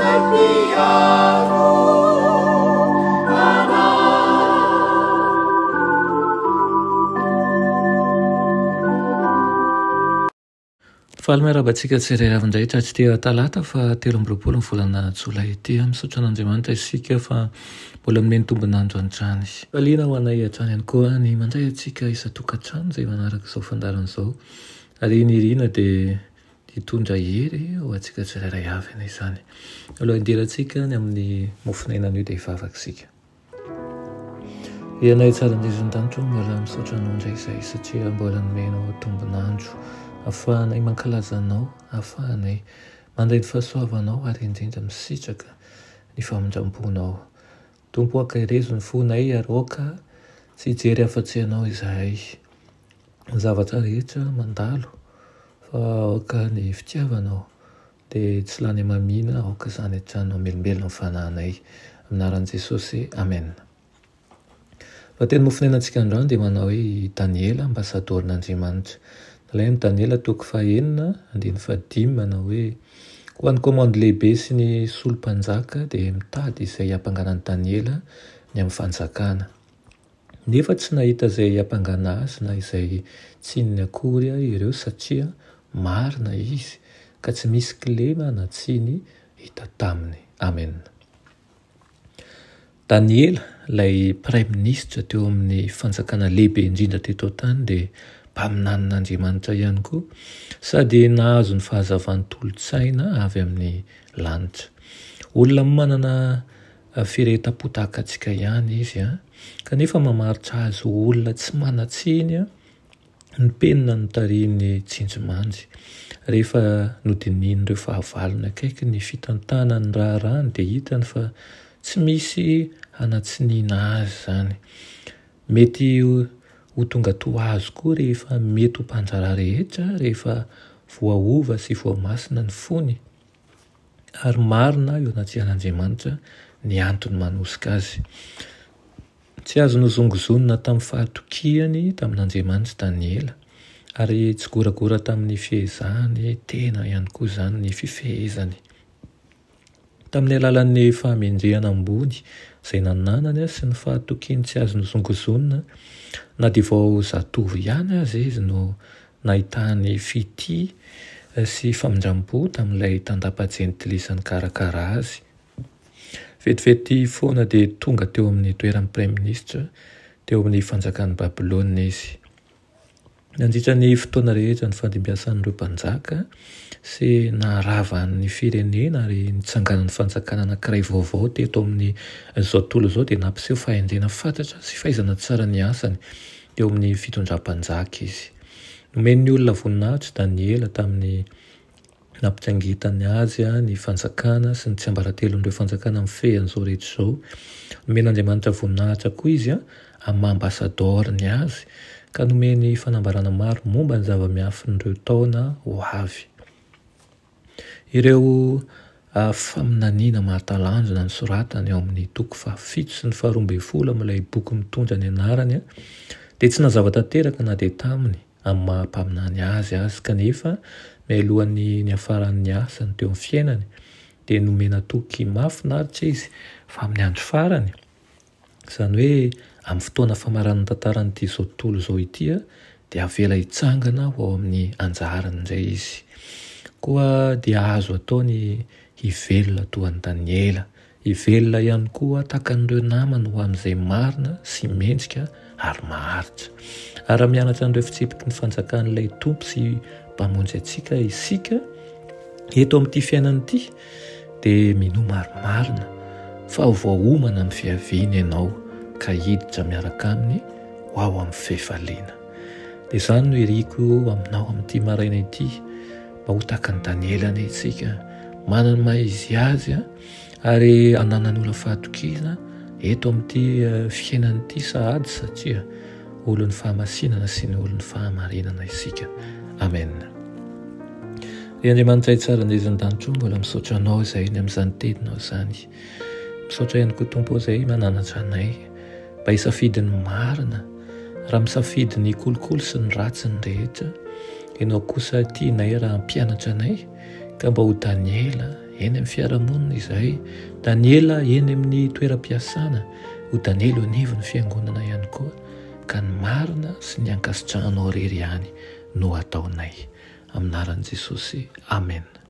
izay mpiaro anay. Faly miarahaba antsika tsirairay avy indray hatraty talata faha 23 ny volana jolay ity. Misaotra an'Andriamanitra isika fa mbola nomeny tombon'andro hatrany. Faliana ho anay hatrany ihany koa ny mandray antsika isan-tokantrano izay manaraka izao fandaharana izao. Ary ny irina dia hitondra hery ho antsika tsirairay avy anie izany. Aloha hidirantsika ny amin'ny mofon'aina anio dia hivavaka isika. Ianay tsara indrindra an-danitra ô, mbola misaotra Anao indray izahay satria mbola nomenao tombon'andro ahafahanay mankalaza Anao, ahafahanay mandray ny fahasoavanao ary indrindra misitraka ny famindram-ponao. Tompo ô, ankaherezo ny fonay ary aoka tsy hijery afa-tsy Anao izahay. Ny zavatra rehetra mandalo fa aoka ny fitiavanao Dia tsy lany hamamiana aoka izany hatrany no hamelombelona ny fanahinay. Amin'ny anaran'i Jesosy, Amen. Fa teny mofonainantsika androany dia manao hoe i Daniela, ambasadaorin'Andriamanitra. Nalain'i Daniela toko fahenina, andininy fahadimy manao hoe, Koa ny komandy lehibe sy ny solom-panjaka dia mitady izay hiampangana an'i Daniela ny amin'ny fanjakana. Nefa tsy nahita izay hiampangana azy na izay tsininy akory ireo satria marina izy ka tsy misy kilema na tsiny hita taminy. Amena. Daniela, ilay praiminisitra teo amin'ny fanjakana lehibe indrindra teto an-tany dia mpaminanin'Andriamanitra ihany koa sady nahazo ny fahazavan'ny tolo-tsaina avy amin'ny lanitra. Olona manana Firehetam-po tahaka antsika ihany izy, kanefa mamaritra azy ho olona tsy manan-tsiny ny penina notarihin'ny tsinjomanjy. Rehefa nodinihin'ireo fahavalony akaiky ny fitantanany ny raharahany dia hitany fa tsy misy hanatsiniana azy izany. Mety ho tonga toa azy koa rehefa mety ho mpandraharaha rehetra rehefa voaova sy voamasina ny fony. Ary marina eo anatrehan'Andriamanitra ny antony manosika azy. Tsy azo nozongozonina tamin'ny fahatokiany tamin'Andriamanitra Daniela, ary tsy goragora tamin'ny fiezahany tena ihany koa izany ny fifehezany. Tamin'ny alalan'ny fahamendrehana ambony izay nananany sy ny fahatokiany tsy azo nozongozonina, na dia vao zatovo ihany aza izy no Nahitany fitia sy famindram-po tamin'ilay tandapa jentilisa nikarakara azy. Vetivety foana dia tonga teo amin'ny toeran'ny praiminisitra teo amin'ny fanjakan'i Babylona izy. Nandritra ny fotoana rehetra nifandimbiasan'ireo mpanjaka sy naharavan'ny firenena ary nitsanganan'ny fanjakana anankiray vaovao teto amin'izao tontolo izao dia nampiseho fahendrena fatratra sy fahaizana tsara ny asany teo amin'ny fitondram-panjaka izy. Nomen'ny olona voninahitra Daniela tamin'ny nampitangitany azy ny fanjakana sy ny tsiambaratelon'ireo fanjakana mifehy an'izao rehetra izao. Nomen'Andriamanitra voninahitra koa izy amin'ny maha ambasadaoriny azy, ka nomeny fanambarana maro momba ny zava-miafin'ireo taona ho avy. Ireo faminaniana mahatalanjona nosoratany ao amin'ny toko fahafito sy ny faharoa ambin'ny folo amin'ilay boky mitondra ny anarany dia tsy nazava tanteraka na dia taminy amin'ny maha mpaminany azy aza, kanefa mialohan'ny niafaran'ny asany teo amin'ny fiainany dia nomena toky mahafinaritra izy fa amin'ny andro farany, Izany hoe amin'ny fotoana famaran'ny tantaran'ity izao tontolo izao ity dia avela hitsangana ho ao amin'ny anjarany indray izy. Koa dia azo atao ny hivelona toa an'i Daniela, hivelona ihany koa tahaka an'ireo namany ho amin'izay marina sy mendrika ary maharitra. Ary raha mianatra an'ireo fitsipiky ny fanjakan'ilay Tompo sy Mpamonjy antsika isika eto amin'ity fiainana ity, Dia minoa marimarina fa ho voaomana amin'ny fiaviany ianao ka hiditra miaraka aminy ho ao amin'ny fifaliana. Dia izany no iriko aminao amin'ity maraina ity, mba ho tahaka an'i Daniela anie isika, manana ny maha izy azy ary hananany olona fahatokiana eto amin'ity eh, fiainana ity sahady satria olon'ny fahamasinana sy ny olon'ny fahamarinana isika. Amen. Ry Andriamanitra tsara indrindra an-danitra o, mbola misaotra Anao izahay ny amin'izany teninao izany. Misaotra ihany koa Tompo izay mananatra anay mba hisafidy ny marina. Raha misafidy ny kolikoly sy ny ratsy ny rehetra, Ianao kosa tianay raha hampianatra anay ka mba ho Daniela. eny amin'ny fiarahamonina izahay, Daniela eny amin'ny toeram-piasana, ho Daniela eo anivon'ny fiangonana ihany koa, ka ny marina sy ny ankasitrahanao irery ihany no ataonay. Amin'ny anaran'i Jesosy, Amena.